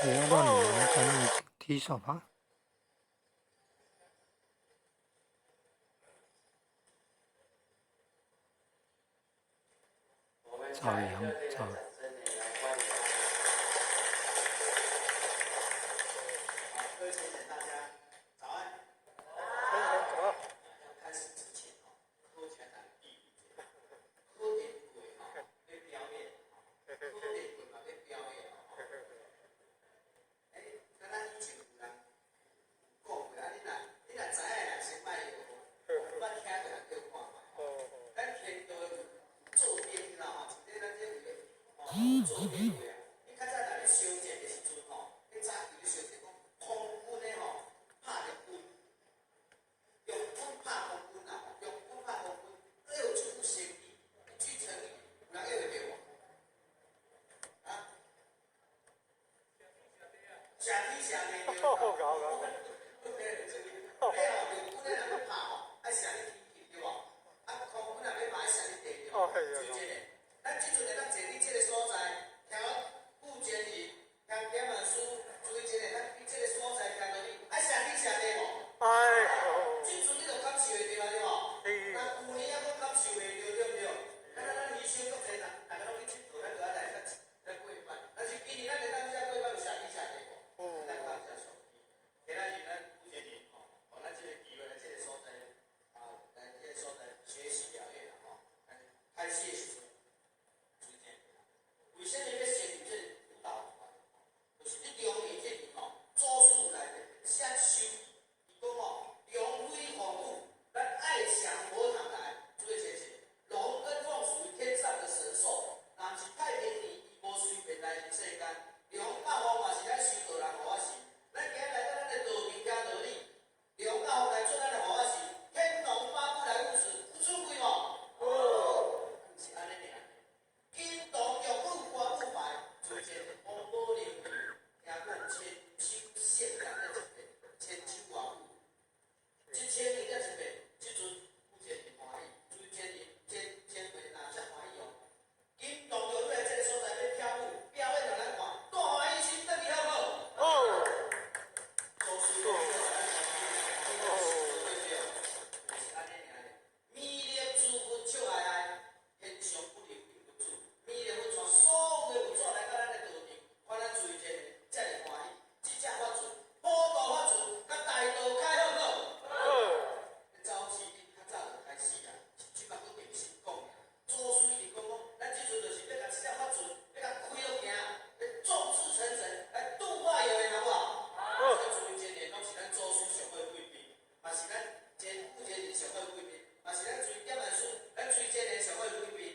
哎，要到你了，赶紧提手吧。赵阳，赵。各位先生，大家早安。早。开始之前哦，好请咱记一下，好电过吼，欲表演，好电过嘛欲表演哦。欸，敢若以前有人讲过，啊，你若知影的人先莫学，有捌听过人叫看觅。咱天道有做兵，你知道吼？一个咱这位吼做兵的啊，你较早若咧相战的时阵吼，彼早期咧相战讲空军的吼，拍陆军，陆军拍空军啦，陆军拍空军，会有一句成语，一句成语，有人会会著无？啊？谢天谢地對。好好好。你吼陸軍的人欲拍吼，愛射咧天對無？啊，空軍若欲拍愛射咧地對無？就這个。咱這陣會當坐佇這个所在，聽顧建仁、聽點萬師，注意這個，咱佇這个所在聽著你，愛謝天謝地無？哎。這陣你就感受會著啊，對無？那舊年猶閣感受袂著，對毋對？咱餘生足濟人，逐家攏去𨑨迌，咱就愛來來過拜。但是今年咱會當遮過拜有謝天謝地無？咱感謝上帝。今仔日咱顧建仁吼，予咱這个機會來這个所在，啊，來這个所在學習表演啦吼。開始的時陣，為啥物欲成立這个舞蹈團？就是佇中年這邊吼，祖師有來寫手，伊講吼，龍飛鳳舞，咱愛上佛堂來，注意這是龍跟鳳屬於天上的神獸，若毋是太平年，伊無隨便來人世間。龍佮鳳嘛是咱修道人護法神，咱今日來到咱的道場聽道理，龍佮鳳來做咱的護法神，天龍八部來護持，有出櫃無？哦，毋是按呢爾。金童玉女歌舞排，出現王寶玲，聽講千秋縣長才一遍，千秋偌久？1000年才一遍。這陣顧建仁歡喜，朱建仁前前輩若才歡喜哦。金童玉女來這个所在欲跳舞表演，予咱看，大歡喜心轉去好無？好。祖師講咱對對，就是按呢爾。彌勒諸佛笑哀哀，天上不留一佛子。彌勒佛帶所有的佛祖來到咱的道場，看咱注意這個，遮爾歡喜。這隻法船，普渡法船，佮大道開好無？好。早期較早就開始啊，這擺閣重新講爾。祖師一直講講，咱這陣就是欲共這隻法船，欲共開落行，欲眾志成城來度化有緣，好無？好。這注意這個，攏是咱祖師上好貴賓，嘛是咱前顧前人上好貴賓，嘛是咱追點萬師，咱追這個上好貴賓。